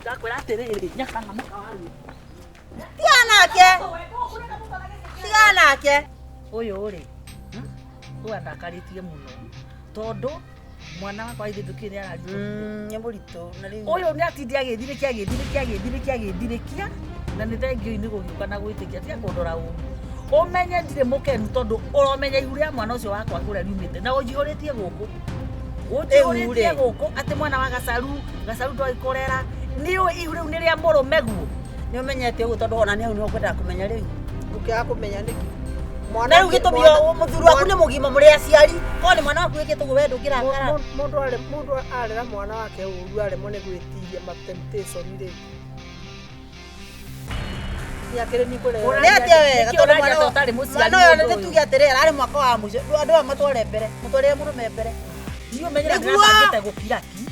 Ndakwĩra atĩrĩrĩ, nyakanga mũka wanyu. Tigana nake. Tigana nake. Ũyũ rĩ, ũyũ andakarĩtie mũno tondũ mwana wakwa ithe ndũkĩrĩ nĩ araritũ. Nĩ mũritũ na rĩu. Ũyũ nĩ atindi agĩthirĩkia agĩthirĩkia agĩthirĩkia agĩthirĩkia na nĩ thengiũ-inĩ gũgĩũka na gwĩtĩkia tiga kũndora ũru. Ũmenye ndirĩ mũkenu tondũ ũramenya ihu rĩa mwana ũcio wakwa kũrĩa riumĩte na ũnjihũrĩtie gũkũ. Ũnjihũrĩtie Rĩu-rĩ. Gũkũ atĩ mwana wa Gacaru, Gacaru ndoĩ kũrera. Nĩ ũĩ ihu rĩu nĩ rĩa mũrũme guo. Nĩ ũmenyete ũguo tondũ ona nĩ hau nĩho ngwendaga kũmenya rĩu. Ũkĩaga kũmenya nĩkĩ? Na rĩu gĩtũmi mũthuri waku nĩ mũgima mũrĩ aciari. Korwo nĩ mwana waku wĩkĩte ũguo we ndũngĩrakara. Mũndũ arera mwana wake ũru aremwo nĩ gwĩtiria ma temptation rĩ. Nĩ akĩrĩ ni kũrera. Nĩ atĩa wega Nĩkĩ tondũ ũraria mwana ta ũtarĩ mũciari mwana ũyũ mũndũ nĩ ũyũ? tuge atĩrĩ ararĩ mwaka wa mũico. Andũ aya matware mbere. Mũtwarĩre mũrũme mbere. Niĩ ũmenyere Nĩguo. ndĩrabangĩte gũkira ki.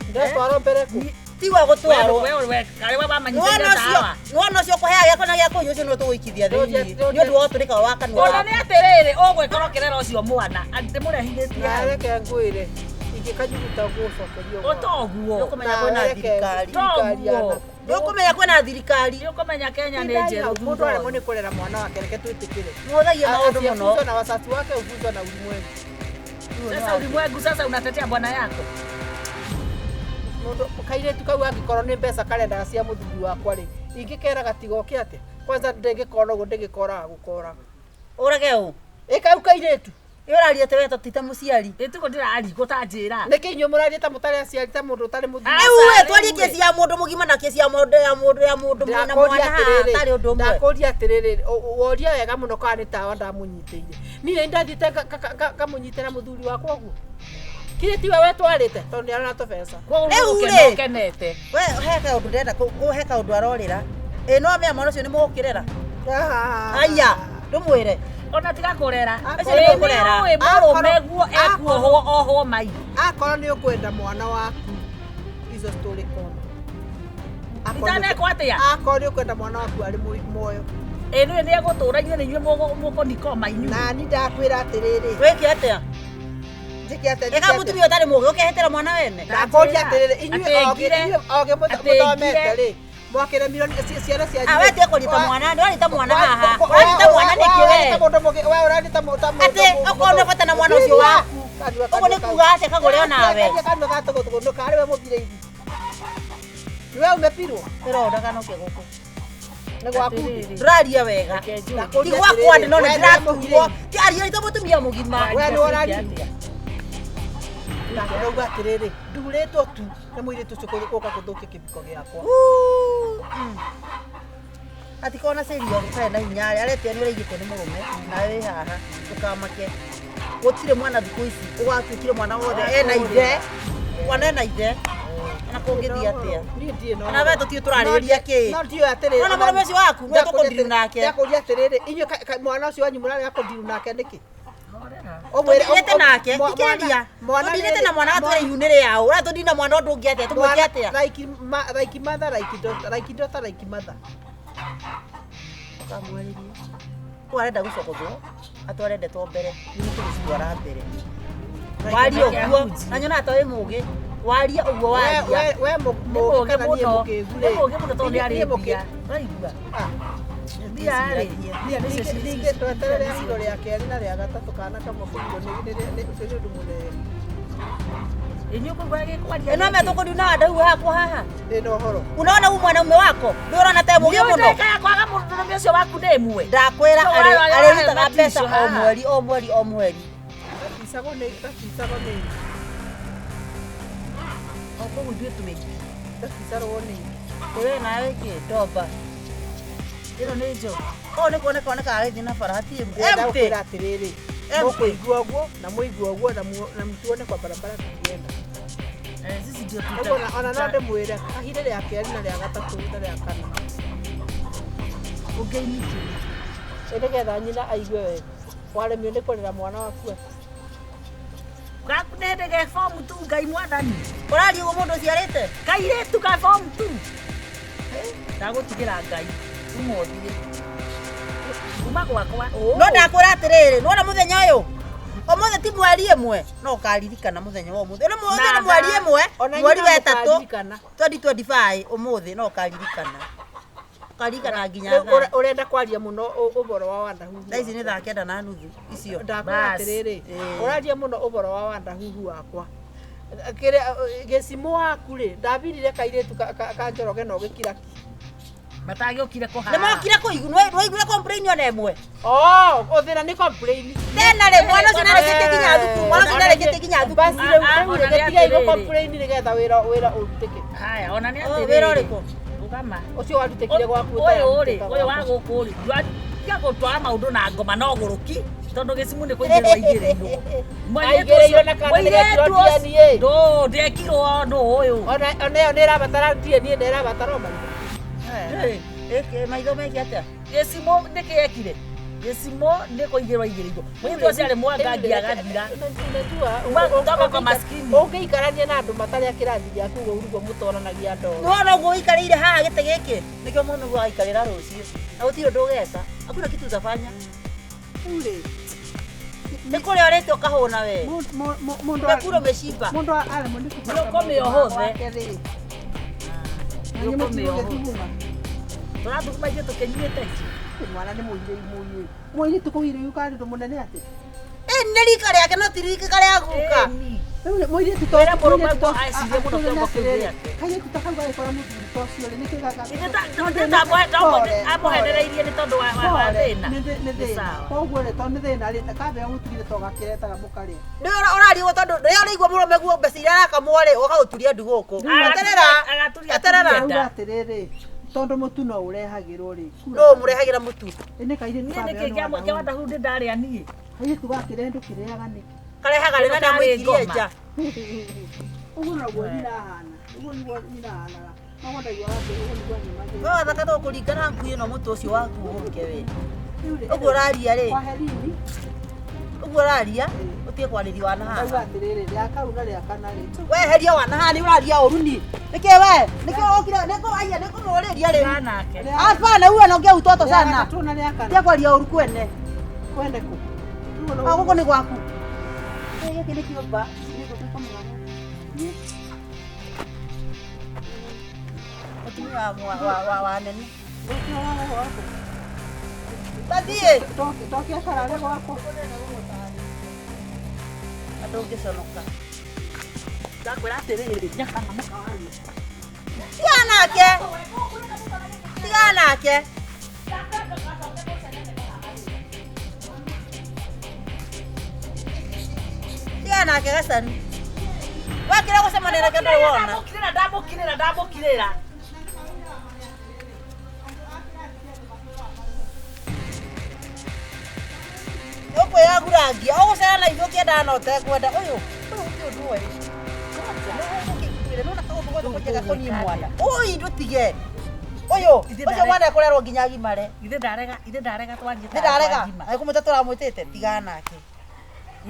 Ndetwarwo mbere kũ? Tigwa gũtwarwo. Wewe karĩ we wamanyitĩte Mwana ũcio ndawa. mwana ũcio kũhea gĩakwa na gĩa kũnyua ũcio nĩwe tũgũikithia thĩinĩ nĩ ũndũ wa ũtũrĩka wa kanua Ona waku. nĩ atĩrĩrĩ ũgwĩkora ũkĩrera ũcio mwana ndĩmũrehithĩtie Na hau. reke ngwĩre ingĩkanyuguta gũcokerio. Ũtoguo. Nĩũkũmenya kwĩna thirikari. Toguo. Nĩũkũmenya kwĩna thirikari. Nĩũkũmenya Kenya nĩ njerũ Mũndũ thutha aremwo ũyũ. nĩ kũrera mwana wake reke twĩtĩkĩre. Mũhũthagia maũndũ mũno. Asiyefunzwa na wazazi wake hufunzwa na ulimwengu. Sasa ulimwengu sasa unatetea bwana yako. Mũndũ kairĩtu kau angĩkorwo nĩ mbeca karendaga cia mũthuri wakwa rĩ, ingĩkera gatigoke atĩa? Kwanza ndĩngĩkora ũguo ndĩngĩkoraga gũkoraga. Ũrage ũ? Ĩ kau kairĩtu. Ĩ ũraria atĩ we ta ti ta mũciari. Ĩtiguo ndĩrarigwo ta njĩra. Nĩkĩ inyuĩ mũraria ta mũtarĩ aciari ta mũndũ ũtarĩ mũthuri? Ah, Rĩu we Aca, twarie rĩu kesi ya mũndũ mũgima na kesi ya mũndũ ya mũndũ ya mũndũ na Ndakũria mwana haha atĩrĩrĩ, tarĩ ũndũ ũmwe. ndakũria atĩrĩrĩ, woria wega mũno kana nĩ tawa ndamũnyitĩire. Niĩ nĩ ndathiĩte ngamũnyitĩra mũthuri wakwa ũguo. Kĩrĩ tiwe wetwarĩte tondũ nĩ arona tũbeca. Koguo Rĩu ũgũkena rĩ. ũkenete. We he kaũndũ ndĩrenda he kaũndũ arorĩra. Ĩ no amenya mwana ũcio nĩ mũgũkĩrera. Aya, ndũmwĩre. Ona tiga kũrera. Acio Ĩ nĩ kũrera. nĩũĩ mũrũme guo ekuohwo ohwo mai. Akorwo nĩ ũkwenda mwana waku izo story kona. Itanekwo atĩa? Akorwo nĩ ũkwenda mwana waku arĩ muoyo. Ĩ nĩũĩ nĩegũtũra inyuĩ nĩ inyuĩ mũkũnikoma inyuĩ. Na ni ndakwĩra atĩrĩrĩ, Wĩke atĩa? njĩke atĩa? Ĩka mũtumia ũtarĩ mũgĩ ũkehĩtĩra mwana wene. Ndakũria atĩrĩrĩ, inyuĩ Atĩ ogĩ ngire. inyuĩ ogĩ Atĩ mũthomete ngire. rĩ, mwakĩremirwo nĩ ciana cianyu. Ah, we tiga kũnyita mwana, nĩ ũranyita mwana haha. Ũranyita mwana nĩkĩ we? Atĩ okorwo nĩ bata na mwana ũcio waku. Ũguo nĩ kuga atĩa kagũre onawe. Kanua ga tũgũtũgũ ndũkarĩ we mũthire ithi. Nĩwe umepirwo Ĩro ndaganoke gũkũ. nĩ gwaku. Atĩrĩrĩ. Ndũraria wega. Reke njũrie. Ti gwakwa ndĩ no nĩ ndĩraturwo. Ti aria ta mũtumia mũgima. We nĩ ũraria. Ndauga atĩrĩrĩ, ndurĩtwo tu nĩ mũirĩtu ũcio gũka gũthũkia kĩbiko gĩakwa. Atikona cirio gũtarĩ na hinya rĩ aretia nĩ ũraigĩtwo nĩ mũrũme nawe wĩ haha ndũkamake gũtirĩ mwana thikũ ici ũgatuĩkire mwana wothe ena ithe mwana ena ithe ona kũngĩthiĩ atĩa Niĩ ndirĩ na Ona we tũtiũĩ tũrarĩrĩria kĩ. No ndiũĩ atĩrĩrĩ. Nona mũrũme ũcio waku nĩwe tũkũndiru nake. Ndakũria atĩrĩrĩ, inyuĩ mwana ũcio wanyu mũrarega kũndiru nake nĩkĩ? Tũndirĩte nake thikĩrĩria tũndirĩte na mwana gatwĩra ihu nĩ rĩaũ ũrĩa tũndiri na mwana ũndũ ũngĩ atĩa tũmwĩke atĩa Like like mother like daughter like daughter like mother. Ũkamwarĩria ũyũ arenda gũcogothwo atware ndeto mbere nĩ tũgũcitwara mbere waria ũguo na nyonaga ta wĩ mũgĩ waria ũguo waria We we Nĩ mũgĩ mũũgĩ kana niĩ mũno. mũkĩgu Nĩ rĩ. mũũgĩ mũno tondũ nĩ Niĩ arĩ mũkĩ- mbia. Ũraigua? Ah, Mbia rĩ, mbia nĩcio Ningĩ tweterere hiro rĩa kerĩ na rĩa gatatũ kana kamwe kũgirwo nĩ ũcio nĩ ũndũ mũnene. Inyuĩ kũigua agĩkwaria ĩno me tũkũriu na andũ hakwa haha Ndĩ na ũhoro. unaona huyu mwanaume wako nĩ ũrona ta mũgĩ mũno Nĩ kwaga mũndũrũme ũcio waku nĩ ĩmwe. ndakwĩra No, arĩrutaga wa- mbeca o haha. mweri o mweri o mweri Gaticagwo nĩ gaticagwo nĩ O kũu ithuĩ twĩ. gaticagwo nĩ we nawe kĩ ndomba Ĩno nĩ njoki. ũũ nĩ kuoneka oneka arĩthiĩ na bara hatirĩ Ndĩrenda empty. gũkwĩra atĩrĩrĩ, Empty. mũkũigua ũguo na mũigue ũguo na mũtuone kwa barabara tũkienda. Eh, sisi ndio Ũguo ona no ndĩmwĩre kahire rĩa kerĩ na rĩa gatatũ na rĩa kana. Ũngĩiniki. Ĩ nĩgetha nyina aigue wega. Waremio nĩ kũrera mwana waku atĩa? Gaku nĩ hĩndĩ ge form 2 Ngai mwathani. Ũraria ũguo mũndũ ũciarĩte Kairĩtu ka form 2. Ndagũtigĩra Ngai. Uma ũthiĩ. Uma gwakwa. No ndakwĩra atĩrĩrĩ nĩwona mũthenya ũyũ Ũmũthĩ ti mweri ĩmwe no ũkaririkana mũthenya wa ũmũthĩ. Ũrĩ mũthĩ Na nĩ mweri ĩmwe, Ona mweri nyina wa ĩtatũ mũkaririkana. 2025 ũmũthĩ no ũkaririkana. Ũkaririkana nginya Rĩu thaa. ũrenda kwaria mũno ũboro wa wandahuhu. Thaa ici nĩ thaa 9:30 icio. Ndakwĩra Bas. atĩrĩrĩ, Ĩĩ. ũraria mũno ũboro wa wandahuhu wakwa. Kĩrĩa gĩcimũ waku rĩ, ndabirire kairĩtu ka Njoroge na ũgĩkira ki. Matagĩũkire Nĩ kũhaha. mokire kũigua, nĩwaiguire complain ona ĩmwe. Oh, ũthĩna nĩ complain. Tena rĩ mwana ũcio nĩarĩkĩtie nginya thukuru, mwana ũcio nĩarĩkĩtie nginya thukuru. Basi rĩu Ah, ah, rĩu ona nĩ rĩgĩtigai atĩrĩrĩ. gũ complain nĩgetha wĩra wĩra ũrutĩke. Haya, ona nĩ Oh, atĩrĩrĩ. wĩra ũrĩkũ? Rũgama. Ũcio warutĩkire gwaku Ũyũ rĩ, ũtararutĩka ũyũ wa gwaku. gũkũ rĩ, tiga gũtwara maũndũ na ngoma no gũrũki tondũ gĩcimu nĩ kũigĩrĩrwo aigĩrĩirwo. Aigĩrĩirwo na kana Mũirĩtu nĩgekirwo ũcio- DNA. Ndũ, ndekirwo nũ ũyũ. Ona ĩyo nĩ ĩrabatara DNA na ĩrabatara ũmaitho. Ĩ. Ĩkĩ maitho meke atĩa? Gĩcimũ nĩkĩ ekire? Gĩcimũ nĩ kũigĩrwo aigĩrĩirwo. Mũirĩtu ũcio arĩ mwangangi agathira. Toka kwa maskini. Ũngĩikarania na andũ matarĩ a kĩrathi gĩaku ũguo ũguo mũtoranagia ndoro. Nĩwona ũguo ũikarĩire haha gĩtĩ gĩkĩ nĩkĩo mũndũ agaikarĩra rũciũ na gũtirĩ ũndũ ũgeka hakuna kitu utafanya Rĩu-rĩ, nĩ kũrĩa ũrĩte ũkahũna we mũndũ umekura umeshiba mũndũ aremwo nĩ kũbanga Nĩũkũmĩohothe. mũndũ wake rĩ. Na Nĩũkũmĩohothe. nĩmũtigũgĩthuguma. Tũrathuguma ithuĩ tũkĩnyuĩte ki. Mwana nĩ mũirĩtu mũirĩtu. Mũirĩtu kũirĩu karĩ ũndũ mũnene atĩ. Ĩ nĩ rika rĩake no ti rika rĩa guka Ĩni. Rĩu mũirĩtu to Wĩra mũrũme mũirĩtu to guo aecirie mũno kĩongo kĩu gĩake. Kairĩtu ta kau gagĩkora mũthuri ta ũcio rĩ, nĩkĩ gaka- Ithe amũhenereirie nĩ tondũ wa thĩna. Nĩ Nĩ thĩna. sawa. Koguo rĩ, tondũ nĩ thĩna rĩ, kambe ũgũtigire to gakĩretaga mũkarĩa. nĩ ũraria ũguo tondũ rĩrĩa ũraigua mũrũme guo mbeca iria arakamwo rĩ ũgoka gũturia ndu gũkũ eterera Agaturia eterera aturia Rauga nda. atĩrĩrĩ, tondũ mũtu no ũrehagĩrwo rĩ. nũ mũrehagĩra mũtu Ĩ nĩ kairĩtu Niĩ kambe nĩkĩ kĩa wandahu ndĩ ndarĩa niĩ. Kairĩtu gakĩrehe ndũkĩrĩaga nĩkĩ? karehaga rĩ na nĩamũikirie nja Ũguo noguo nyina ahana. Ũguo nĩguo nyina ahanaga. Noguo ndaiguaga atĩ ũguo nĩguo nyuma we wathaka tũkũringana ngui ĩno mũtũ ũcio waku ũke we Rĩu rĩ, ũguo ũraria rĩ kwaherini, ũguo ũraria ũtige kwarĩria wana ndauga haha atĩrĩrĩ, rĩa kau na rĩa kana rĩ, weheria wana haha nĩ ũraria ũru ni nĩkĩ we nĩkĩ ũkire nĩkũ aya nĩkũmũrĩria rĩu Nganake. hapana huyu anaongea utoto Rĩa sana gatatũ na rĩa kana. tia kwaria ũru kwene Kwende kũ? Rĩu Ah, gũkũ nĩ gwaku Ĩ, gĩkĩ nĩ kĩũmba mũtumia wa nene tathiĩ Tokia karare gwakwa. andũ ũngĩconoka Ndakwĩra atĩrĩrĩ, nyakana mũka wanyu. tigana nake tigana nake tigana nake gacaru wakĩra gũcemania nake ndũrĩ wona Ndamũkirĩra, ndamũkirĩra, ndamũkirĩra. Ũkwĩyagurangia ũgũcera na ithuĩ ũkĩendaga na ũtekwenda ũyũ ũyũ ũngĩ ũndũ ũyũ nĩwona kaũndũ gothe kũnjega koniĩ mwana ũyũ ndũtige ũyũ ũcio mwana ekũrerwo nginya agimare Ithe ndarega, ithe ndarega twanjie nĩ ndarega agĩkũmwĩta tũramwĩtĩte tigana nake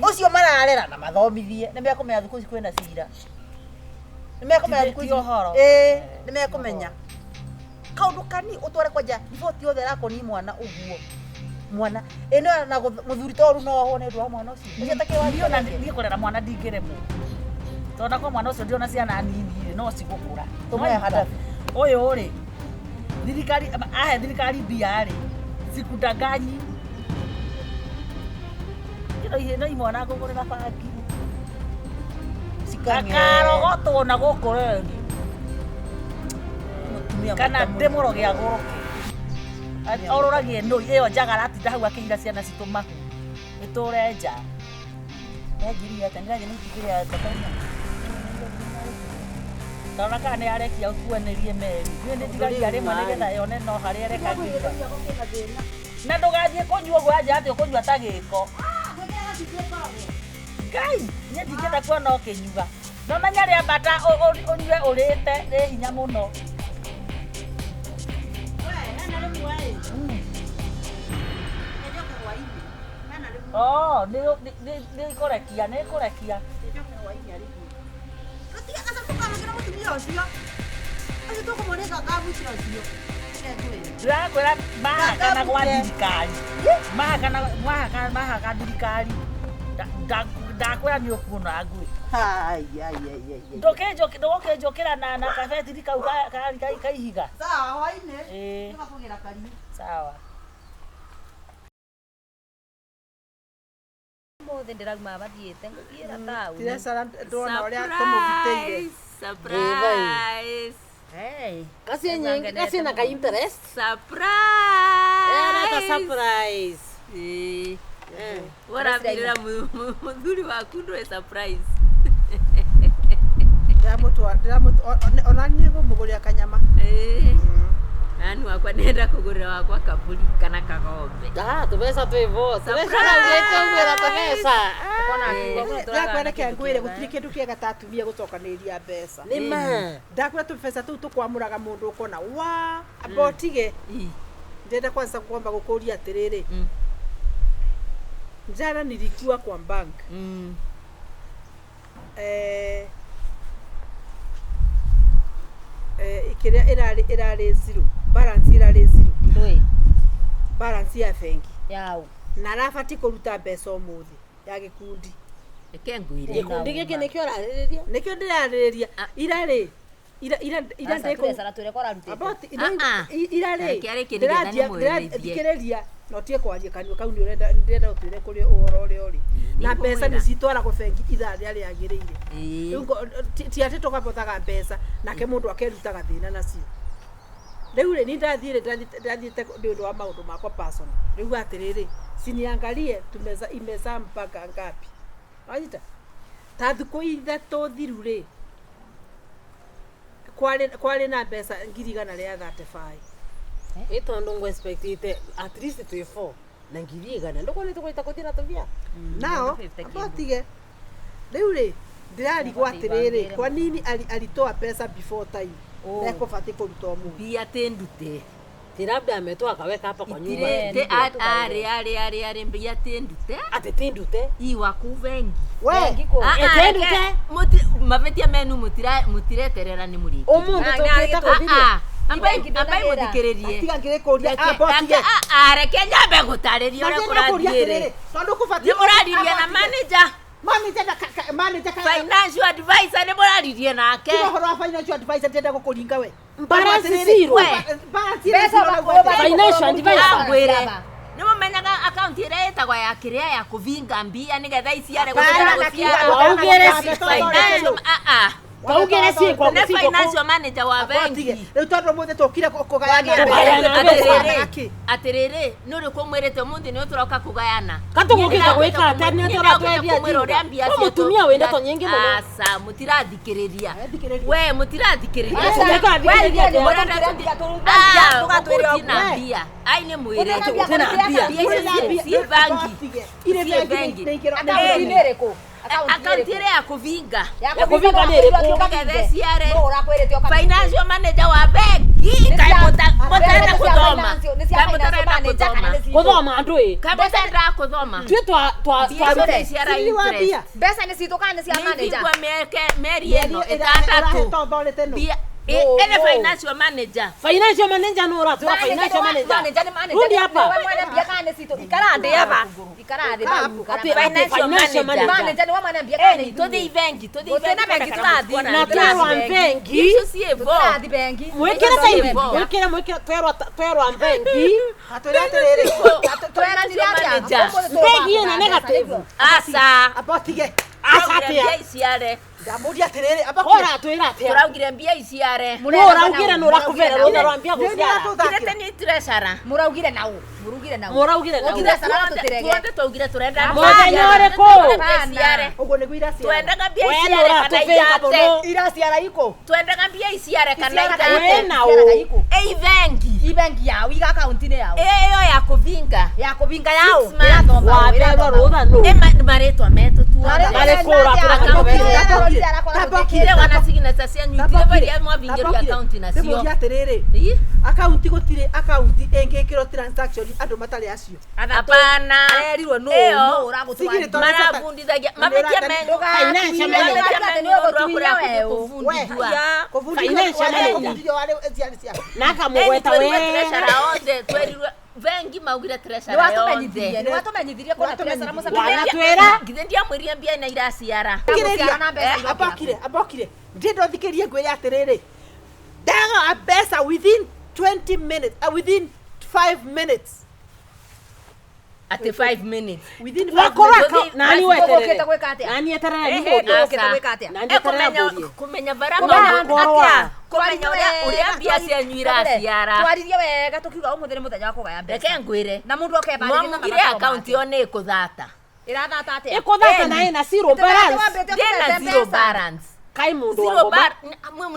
ũcio mararera na mathomithie nĩ mekũmenya thikũ ici kwĩna cira nĩ mekũmenya thikũ Ti ici ũhoro. ĩĩ nĩ mekũmenya kaũndũ kani ũtware kwanja riboti yothe ĩrakoniĩ mwana ũguo mwana ĩ no na mũthuri ta ũru no ohwo nĩ ũndũ wa mwana ũcio ũcio takĩ Niĩ ona niĩ kũrera mwana ndingĩremwo. Tondũ kwa mwana ũcio ndĩona ciana nini rĩ, no cigũkũra. Tũmũhe handabu. Ũyũ rĩ, thirikari ahe thirikari mbia rĩ, sikudanganyi. Kĩno ihe no imwana ngũgũrĩra bangi. Akarogotwo na gũkũ reri Mũtumia kana mũta mũno. ndĩmũroge agũrũke. Orũragie nũi ĩyo njaga aratinda hau akĩira ciana citũ mahu. Ĩtũre nja. Ndanjirie atĩa ndĩrathiĩ na itumbĩ rĩa thakame. Ndona kana nĩ arekia ũkuanĩrie meri. Niĩ nĩ ndigagia rĩmwe nĩgetha yone no harĩa ĩrekagĩria. Na ndũgathiĩ kũnyua ũguo anja atĩ ũkũnyua ta gĩko. Ngai, niĩ ndingĩenda kuona ũkĩnyua. No menya rĩa mbata ũnyue ũrĩte rĩ hinya mũno. Oh, nĩ ĩkũrekia, nĩ ĩkũrekia. Ndĩrakwĩra mahakana gwa thirikari. Mahakana mahaka mahaka thirikari. Ndakwĩra nĩ ũkuona ngui. Ai ai ai ai. Ndũkĩnjũkĩra na kabetiri kau ka ihiga. Sawa hwainĩ. Ĩĩ. Tũgakũgĩra kariũ. Sawa. Mũthĩ ndĩrauma bathiĩte ngũthiĩra taũni. Tirecara ndona ũrĩa tũmũgitĩire. Surprise! Hey. Kasi nyingi, kasi na ka interest. Surprise! Era surprise. Eh. Warambirira muthuri waku ndwe surprise. Ndĩramũtwara ona niĩ ngũmũgũrĩra kanyama. Eh. Nani wakwa nenda kũgũrĩra wakwa kaburi kana kagombe. Ah, tũbeca twĩ bo. Tũbeca tũgwĩra tũbeca. Ndakwĩra ngwĩre gũtirĩ kĩndũ kĩega ta atumia gũcokanĩrĩria mbeca. Nĩ ma. Ndakwĩra tũbeca tũu tũkwamũraga mũndũ ũkona wa amba ũtige. Ndĩrenda kwanza kwamba gũkũria atĩrĩrĩ. Jana nilikuwa kwa bank. Kĩrĩa ĩrarĩ zero, balance ĩrarĩ zero. Ndũĩ. Balance ya bengi. Yau. Na arabatiĩ kũruta mbeca ũmũthĩ ya gĩkundi. Reke ngwĩre. Gĩkundi gĩkĩ nĩkĩo ũrarĩrĩria? Nĩkĩo ndĩrarĩrĩria. Ira rĩ ira Aca tũrecara twĩre ko ũrarutĩte. Ira rĩ Reke arĩkie nĩgetha ndĩmwĩrĩithie. thikĩrĩria no tie kwaria kanua kau nĩ ũrenda ndĩrenda ũtwĩre kũrĩ ũhoro ũrĩa ũrĩ. Na mbeca nĩ citwaragwo bengi ithaa rĩrĩa rĩagĩrĩire. Rĩu ti atĩ tũgabothaga mbeca nake mũndũ akerutaga thĩna nacio. Rĩu rĩ ni ndathiĩ ndathiĩte nĩ ũndũ wa maũndũ makwa personal. Rĩu atĩrĩrĩ siniangalie tumeza imezaa mpaka ngapi. Wanyita? Ta thikũ ithatũ thiru rĩ kwarĩ na mbeca 135,000. Ĩ tondũ ngũ expectĩte at least twĩ four na 100,000 ndũkuona tũkũhota kũthiĩ na tũbia. Nao amba ũtige. Rĩu rĩ ndĩrarigwo atĩrĩrĩ kwa nini alitoa pesa before time na ekũbatiĩ kũruta ũmũthĩ. Mbia ti ndute. Ti labda ametoa akaweka hapa kwa nyumba. Itirĩ arĩ arĩ arĩ arĩ mbia ti ndute. Atĩ ti ndute. Iwaku bengi. We Ete ndute. Mabetia menu mutireterera nĩ mũrĩkie. Ũmũthĩ tũkĩte gũthiĩ. Ambai mũthikĩrĩrie. Tiga ngĩrĩkũria amba ũtige. Reke nyambe gũtarĩria ũrĩa kũrathiĩ rĩ. Tondũ kũbatiĩ Nĩ mũraririe na manager. Manager financial advisor nĩ mũraririe nake. Tiga ũhoro wa financial advisor ndĩrenda gũkũringa we. Balance zero. Balance zero. Financial advisor. Ngwĩre. Nĩ mũmenyaga akaunti ĩrĩa ĩtagwo ya kĩrĩa ya kũvinga mbia nĩgetha iciare. Waugire ciĩkwo Nĩ financial manager wa bengi. Rĩu tondũ ũmũthĩ tũkire kũgayana. Atĩrĩrĩ nĩ ũrĩkũ ũmwĩrĩte ũmũthĩ nĩ tũroka kũgayana. Katũgũkĩte gwĩka atĩa nĩ tũratwendia mbia. Kwĩ mũtumia wĩ ndeto nyingĩ mũno. Aca mũtirathikĩrĩria. We mũtirathikĩrĩria. Gũtirĩ mbia. Ai nĩ mwĩre. Gũtirĩ mbia. Mbia icio ciĩ bengi. Akaunti-inĩ ĩrĩkũ? Akaunti ĩrĩa ya kũvinga. Ya kũvinga nĩ ĩrĩkũ? Nĩgetha ĩciare. Nũ ũrakwĩrĩte ũkavinge? Financial manager wa bengi. Kaĩ mũtarenda kũthoma. Kaĩ mũtarenda kũthoma. Gũthoma ndũĩ. Kaĩ mũtarenda kũthoma. Ithuĩ twa twa Mbia icio nĩ ciara interest. Mbeca nĩ citũ kana nĩ cia manager? Nĩ mĩeri ĩno ĩtandatũ. Mbia ene financial manager. Financial manager nũ ũratwĩra financial manager. Manager nĩ manager. Rudi hapa. Nĩwe mwene mbia kana nĩ citũ. Ikara thĩ aba. Ikara thĩ bau. Atĩ financial manager. Manager nĩwe mwene mbia kana nĩ ithuĩ. Tũthiĩ bengi, tũthiĩ Gũtirĩ na bengi tũrathiĩ. Na twerwa bengi. Icio ciĩ bo. Tũrathiĩ bengi. Mwĩkĩre saini. Mwĩkĩre mwĩkĩre twerwa twerwa bengi. Atwĩre atĩrĩrĩ. Tweranire atĩa? Bengi ĩna negative. Aca. Amba ũtige. Aca atĩa? Mbia iciare. Ndamũria atĩrĩrĩ amba Ũratwĩra atĩa? Tũraugire mbia iciare. Nũ ũraugire nũ ũrakũbera rũtha rwa mbia gũciara. Kirete nĩ treasurer. Mũraugire naũ. Mũraugire naũ. Mũraugire naũ. Treasurer no tũtirege. Tuothe twaugire tũrenda Mũthenya ũrĩkũ? Mbia iciare. Ũguo nĩguo iraciara. Twendaga mbia We nĩ iciare kana ũratũbĩnga ithate. mũno. Iraciara ikũ. Twendaga mbia iciare kana Iciaraga We ithate. na ũ. Ĩ bengi. I bengi yao, iga akaunti-inĩ yao. Ĩyo ya kũvinga. Ya kũvinga yao. Six months. Ĩrathoma ũũ, Waberwo ĩrathoma ũũ. rũtha nũ. Ĩ marĩtwa metũ tuothe. Marĩkũ ũratwĩra Ire wana signature cianyu itire baria mwavingĩrio akaunti nacio. Ndĩmũria atĩrĩrĩ Ĩ? akaunti gũtirĩ akaunti ĩngĩkĩrwo transaction andũ matarĩ acio. Hapana. Arerirwo nũ Ĩyo. nũ ũragũtwara. Marabundithagia mabetia menyu. Financial manager. Mabetia menyu nĩ ũndũ wa kũrĩa kũbundithua. Financial manager. Kũbundithio warĩ ciarĩ ciaku. Na akamũgweta Twerirwe wega. treasurer othe twerirwe bengi maugire treasure Nĩ watũmenyithirie, nĩ watũmenyithirie kũna treasurer mũcamania. Wanatwĩra. Githĩ ndiamwĩrire mbia na iraciara. Gũciara na mbeca irokĩra. Abokire, abokire. Ndĩrenda ũthikĩrie ngwĩre atĩrĩrĩ. Ndaga mbeca within 20 minutes, within 5 minutes. Ati 5 minutes. Within 5 Wakorwo minutes. nani Ũgũkĩte weterere. gwĩka atĩa? Nani eterere Ehe, nĩ Ũgũkĩte aca. gwĩka atĩa? Nani eterere Kũmenya mbũrie. kũmenya bara Kũmenya maũndũ atĩa? atĩa? Kũmenya ũrĩa ũrĩa mbia cianyu iraciara. Twaririe wega tukiuga ũmũthĩ nĩ mũthenya wa kũgaya mbeca. Reke ngwĩre. Na mũndũ oke ebarĩrie na Mwamugire mabataro akaunti make. ĩyo nĩ ĩkũthata. Ĩrathata atĩa? Ĩkũthata na ĩna zero balance. Ndĩna zero balance. Kai mũndũ wa Zero ngoma. balance.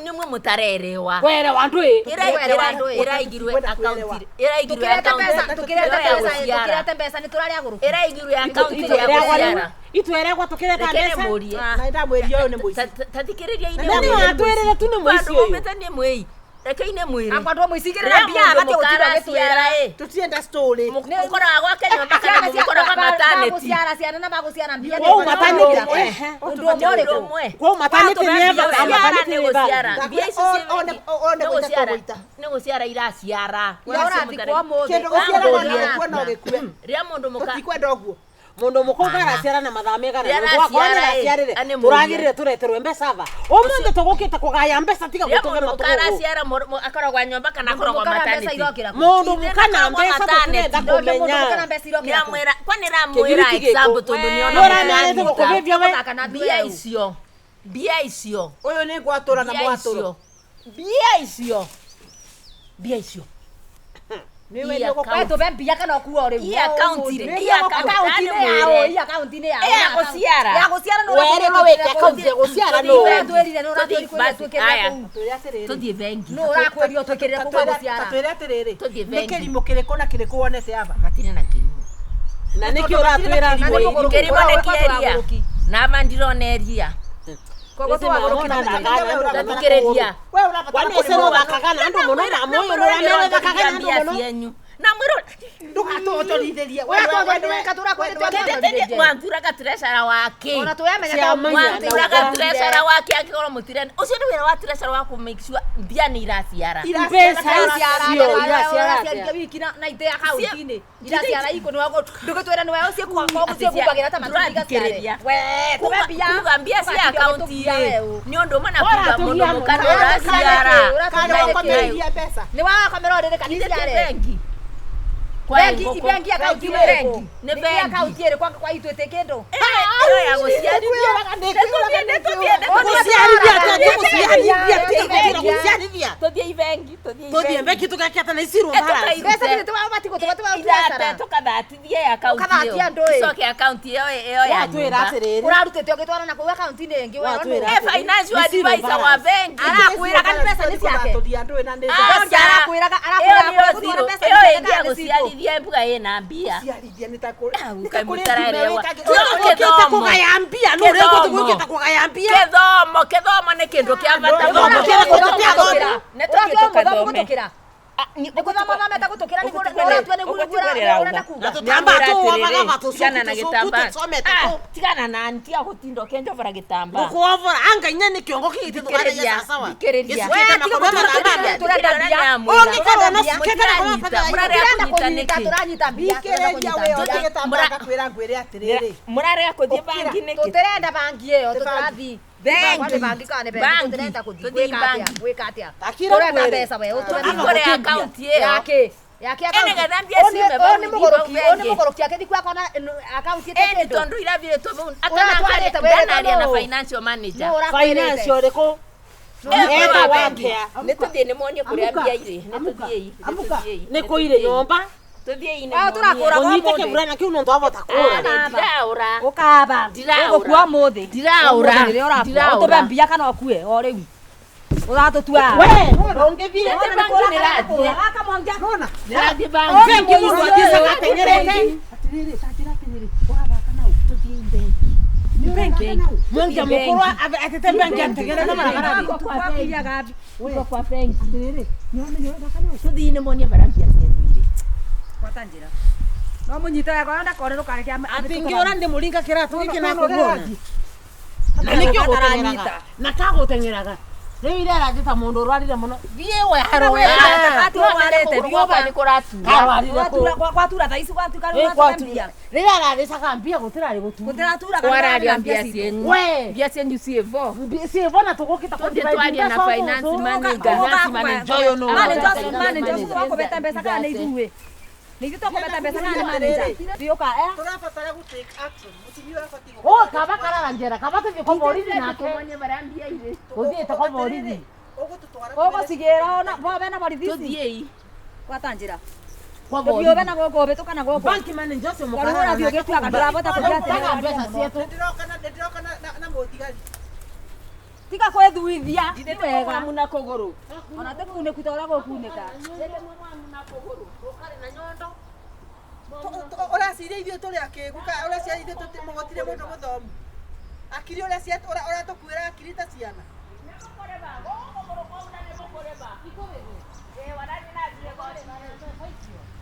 Nĩ mwe mũtarerewa. Kwerewa ndũĩ. Kwerewa ndũĩ. Ĩraigirwe Kwenda akaunti. kwerewa. Ĩraigirwe Tukirete akaunti. mbeca, tukirete ĩyo ya mbeca, gũciara. tukirete mbeca nĩ tũrarĩa gũrũki. Ĩraigirwe akaunti ya gũciara. Itweregwa tũkĩreta Reke mbeca. ndĩmũrie. Na ndamwĩria ũyũ nĩ mũici. Tathikĩrĩria Na nĩ watwĩrĩre tu nĩ mũici ũyũ. Mũici nĩ mwĩi. Reke ine mwĩrĩ. Akwa ndũ mũicigĩrĩra mbia abatiĩ gũtinda agĩtwĩra. Tũtirenda story. Mũkoraga gwake nyũmba kana mũkoraga maternity. Magũciara ciana na magũciara mbia. Kwau maternity, ehe. Ũndũ ũmwe ũrĩkũ? Ũmwe. Kwau maternity nĩ Gũciara eva, maternity nĩ nĩ gũciara. eva. Mbia icio One nĩ gũita gũciara. tũgũita. Nĩ gũciara iraciara. Ũrĩa ũrathi kwa ũmũthĩ. Kĩndũ gũciara Wambũria. no gĩkue no gĩkue. Rĩa mũndũ mũka Tũtikwenda ũguo. Mundu mukuru araciara na mathaa megana Rĩrĩa nundu wakwa araciara, ĩ, nĩaraciarĩre anĩ mũrie. turagirire tureterwe mbeca va umuthi tugukite kugaya mbeca tiga Rĩa gutuge mũndũ mũka matugugu araciara akoragwo nyũmba kana akoragwo Mũndũ mũka na mbeca maternity. irokĩra kũ? mundu Ithe muka na ndakoragwo mbeca tutirenda maternity. Ndokĩra mũndũ mũka na kumenya mbeca irokĩra kũ? Nĩramwĩra kwa nĩramwĩra Kĩbiriti gĩkũ. example tondũ nĩona Nĩũramĩarĩte mũranyita. gũkũvĩvia we Gũthaka na Mbia ndũĩ. icio. Mbia icio. Ũyũ nĩ ngwatũra na Mbia mwatũro. icio. Mbia icio. Mbia icio. Nĩwe Iya nĩ ũgũkua. We tũbe mbia kana ũkuo rĩu. Iya akaunti rĩ, iya akaunti Akaunti-inĩ yao, iya akaunti-inĩ yao. Ĩ ya gũciara. Ya gũciara nĩ werĩrwo wĩke akaunti ya gũciara nũ Ũratwĩrire nĩ Tũthiĩ ũratwĩrire basi, twĩkĩrĩre aya. kũu. Twĩre atĩrĩrĩ. Tũthiĩ bengi. Nũ ũrakwĩrio twĩkĩrĩre kũu gwa gũciara. Tatwĩre atĩrĩrĩ. Tũthiĩ Nĩ bengi. kĩrimũ kĩrĩkũ na kĩrĩkũ wonete aba? Matirĩ na kĩrimũ. na nĩkĩ ũratwĩra Na nĩ ngũi mũgũrũki. Kĩrimũ nĩ Ũra- kĩeria. ũra- Na ma ndirona eria. Koguo tũwagũrũki na Tathikĩrĩria. We ũrabatara Kwani ece kũrĩmwo. nũthakaga na andũ mũno na mũyũ nũramera ũthakaga na andũ mũno cienyu. Na mwĩrwo Ndũgatũonjorithĩrie. Mwanthuraga treasurer wake. Ona tũyamenya Cia ta manya. Mwanthuraga Mũtĩ. treasurer wake angĩkorwo mũtirenda. Ũcio nĩ wĩra wa treasurer wa kũ make sure mbia nĩ iraciara. mbeca icio iraciara iraciara atĩa wiki na ite akaunti-inĩ iraciara iko nĩ wako ndũgĩtwĩra nĩ wewe ũciĩkumbagĩra ta matumbĩ Tũrathikĩrĩria. igaciare. We tũbe mbia Kuga mbia cia akaunti rĩ nĩ ũndũ ũmwe na kuga Ũratũgia mũndũ mũka nĩ mũno. ũraciara. Kana wakomereirie mbeca. nĩ wakomera ũrĩrĩ Ithe kanitha ti ciare bengi. Kwa bengi ngũkũ. bengi akaunti Bengi. nĩ ĩrĩkũ Nĩ Nĩ bengi. akaunti ĩrĩkũ kwa itũ ĩtĩ kĩndũ Ĩyo ya gũciarithia. gũciarithia atĩa gũciarithia tigũtira gũciarithia Tũthiĩ bengi, tũthiĩ tũthiĩ bengi tũgekĩte na zero balance mbeca nĩ tũbatiĩ gũtũma tũba Irate biacara tũkathatithie akaunti Ũkathatia ĩyo. andũ ĩ. Tũcoke akaunti ĩyo ĩyo ya watwĩra nyũmba. atĩrĩrĩ ũrarutĩte ũgĩtwara na kũu akaunti-inĩ ĩngĩ we Watwĩra. nũ Eh, financial Nĩ zero advisor wa balance. bengi. Arakwĩraga nĩ mbeca nĩ ciake. Tũthiĩ andũ ĩ na nĩ Aca. Arakwĩraga- Ĩyo arakwĩraga nĩyo gũtwara zero. mbeca Ĩyo nĩ ĩngĩ ya ciake nĩ citũ. gũciarithia mbuga ĩna mbia. Ciarithia nĩ ta kũrĩ. Ah, Nĩ ta kũrĩ mũtaraerewa. ndume wĩkagĩra- Kĩo ũkĩte gĩthomo. kũgaya mbia nũ ũrĩa Gĩthomo. ũkĩte kũgaya mbia Gĩthomo, gĩthomo nĩ kĩndũ kĩa bata Gĩthomo mũno. kĩrĩkũ tũtiathomi? Nĩ tũthiĩ ũratua mũthomu tũkathome. gũtũkĩra nĩ gũthoma thomete gũtũkĩra nĩguo ũratua nĩguo ũrenda kuga Na tũtambaa tũwovaga va Tigana na tũcuku gĩtambaa. tũcomete Ah, kũ tigana na ntiga gũtinda ũkĩnjobora gĩtambaa. gũkuovora anga inya nĩ kĩongo kĩgĩte tũkaragia sawa Thikĩrĩria. Gĩcukĩte makoma matambaa Tũrenda mbia. Ũngĩkorwo no cukĩte makoma matambaa Mũrarĩa Tũrenda kũnyita kũnyita nĩkĩ? tũranyita mbia tũrenda Thikĩrĩria kũnyita we mbia. oya gĩtambaa ngakwĩra ngwĩre atĩrĩrĩ. Mũrarega kũthiĩ bangi nĩkĩ? Tũtirenda bangi ĩyo tũtirathi Bengi. Kwani bangi kana nĩ bengi Bangi. tũtirenda kũthiĩ Tũthiĩ gwĩka atĩa bangi. gwĩka atĩa Takira tũrenda ngwĩre. mbeca we ũtũme Tũthiĩ mbia. kũrĩ akaunti ĩyo. yake yake Ĩ nĩgetha mbia Ũyũ ciume nĩ bau ũyũ nĩ ithiĩ mũgũrũki bau ũyũ nĩ bengi. mũgũrũki akĩthiĩ kwa akona akaunti ĩtĩ Ĩni kĩndũ tondũ irathirĩtwo bau Ũratwarĩte wĩrĩtwo ndanaria na nũũ? financial manager. Nũũ ũrakwĩrĩte? financial ũrĩkũ Ĩ, eta wa bengi. wakĩa Nĩ tũthiĩ nĩmuonie kũrĩa Amuka. mbia irĩ. Nĩ Amuka. tũthiĩi. Nĩ Amuka. tũthiĩi. nĩ kũire nyũmba Tũthiĩi Ah, tũrakũra nĩmuonie. ũnyite kĩburana kĩu no twavota kũra Ndiraũra. Ũkaba Ndiraũra. ũgũkua ũmũthĩ Ndiraũra. Ũmũthĩ nĩrĩo ũrakua. Ndiraũra. Ũtũme mbia kana ũkue o rĩu ũratũtua we ndũngĩthiĩ Nĩ bangi nĩrathiĩ. Nona. Nĩrathiĩ bangi. bengi mũndũ athiĩcaga ateng'erete Atĩrĩrĩ, ta njĩra atĩrĩrĩ, ũrathaka na ũ? Nĩ ũrathaka na ũ? mwengia mũkũrũ atete bengi ateng'erete barabara Kwa bengi. Atĩrĩrĩ, nĩ ũramenya ũrathaka na ũ? Tũthiĩ nĩmuonie barĩa mbia cianyu irĩ. Gwata njĩra no mũnyite wega ndakore ndũkareke atĩ ngĩũra ndĩmũringa kĩratũ gĩkĩ na Nona ũrĩa kũguona ũrathiĩ. na nĩkĩo gũteng'eraga na kagũteng'eraga Rĩu ira aranjĩta mũndũ ũrwarire mũno. Thiĩ we haroya. Nĩ kũratura. Karwarire kũ? Kwatura thaa ici gwatuĩka Ĩ, rĩu kwatura. Rĩrĩa ararĩcaga mbia gũtirarĩ gũtura. gũtiratura Wararia mbia cienyu. We. Mbia cienyu ciĩvo. Ciĩvo na tũgũkĩta Tũthiĩ twarie na finance manager. Finance manager ũyũ nũ. manager ũcio wakũbeta mbeca kana nĩ ithuĩ nĩ ithuĩ twakũbeta mbeca kana nĩ manager thiũka eh Tũrabatara gũ take action. Mũtumia ũyũ abatiĩ O kaba karara njera kaba tũthiĩ kwa borithi nake. Gũthiĩte kwa borithi. Ũgũtũtwara ũgũcigĩra ona bobe na borithi ici Tũthiĩi. gwata njĩra Kwa tũthiĩ borithi. ũbe na gũkũ ũbĩtũka na gũkũ Bank manager ũcio Tondũ mũkarara ũrathiĩ ũgĩtuaga ndũrabota kũthiĩ Taga atĩrĩ mbeca cietũ. Nĩndĩroka na nĩndĩroka na mũthigari. tiga kwĩthuithia nĩ wega Muna kũgũrũ. ona ti kunĩku ta ũrĩa gũkunĩka Ũraciria ithuĩ tũrĩ akĩgu ka ũraciria ithuĩ gũtirĩ mũndũ mũthomu. Akiri ũrĩa ũratũkuĩra akiri ta ciana.